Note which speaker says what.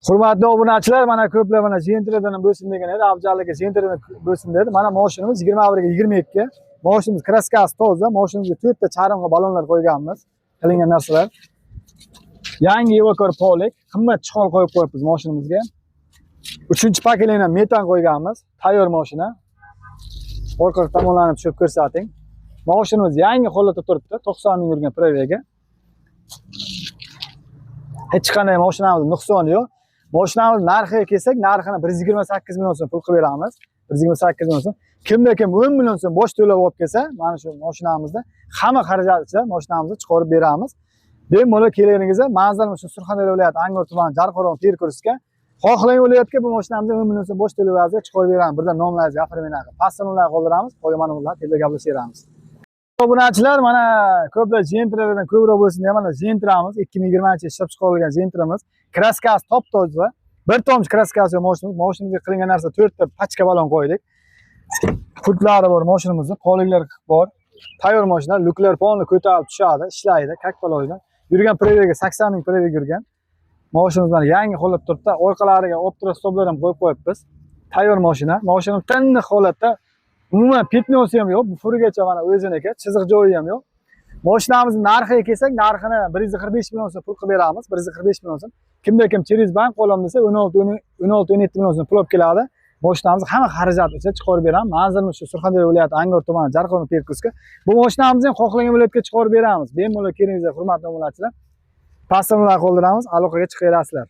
Speaker 1: Hurmatli obunachilar, mana ko'plar mana Gentra'dan bo'lsin degan edi. Abjaliga Gentra'dan bo'lsin dedi. Mana mashinamiz 21 ga 22. Mashinamiz краска si toza, mashinamizga to'rtta charmga balonlar qo'yganmiz. Qilingan narsalar. Yangi Evokor полик, qimmat чехол qo'yib qo'yibmiz mashinamizga. Uchinchi поколение metan qo'yganmiz. Tayyor mashina. Orqa tomonlarini tushirib ko'rsating. Mashinamiz yangi holatda turibdi. 90 ming yurgan пробег i. Hech qanday mashinamiz nuqsoni yo'q. Mashinamiz narxiga kelsak, narxini 128 million so'm pul qilib beramiz. 128 million so'm. Kimda kim 10 million so'm bosh to'lab olib kelsa, mana shu mashinamizni hamma xarajat ichida mashinamizni chiqarib beramiz. Bemalol kelganingizda manzilimiz shu Surxondaryo viloyati Angor tumani Jarqo'rg'on перекрёстка. Xohlagan viloyatga bu mashinamizni 10 million so'm bosh to'lab evaziga chiqarib beramiz. Birdan nomlaringizni gapirmay aql. Pastda qoldiramiz, qolgan ma'lumotlarni tezda gaplashaveramiz. Obunachilar, mana ko'plar Gentralardan ko'proq bo'lsin degan, mana Gentramiz 2020 ishlab chiqarilgan Gentramiz. Краска si top toza. Bir tomchi краска si yo'q mashinamiz. Mashinamizga qilingan narsa to'rtta пачка balon qo'ydik. Pultlari bor mashinamizda, полик lar bor. Tayyor mashina, lyuklar полный ko'tarib tushadi, ishlaydi, как положено. Yurgan пробег i 80 ming пробег yurgan. Mashinamiz mana yangi holatda turibdi. Orqalariga оптовый стоп lar ham qo'yib qo'yibmiz. Tayyor mashina. Mashina tiniq holatda. Umuman пятно si ham yo'q. Bu furgacha mana o'ziniki, chiziq joyi ham yo'q. Mashinamizni narxiga kelsak, narxini 145 million so'm pul qilib beramiz. 145 million so'm. Kimda kim через bank olaman desa, 16 16 17 million so'm pul olib keladi. Mashinamizni hamma xarajat ichida chiqarib beramiz. Manzilimiz shu Surxondaryo viloyati Angor tumani Jarqo'rg'on перекрёстка. Bu mashinamizni ham xohlagan viloyatga chiqarib beramiz. Bemalol kelingizlar, hurmatli obunachilar. Pastda qoldiramiz, aloqaga chiqaverasizlar.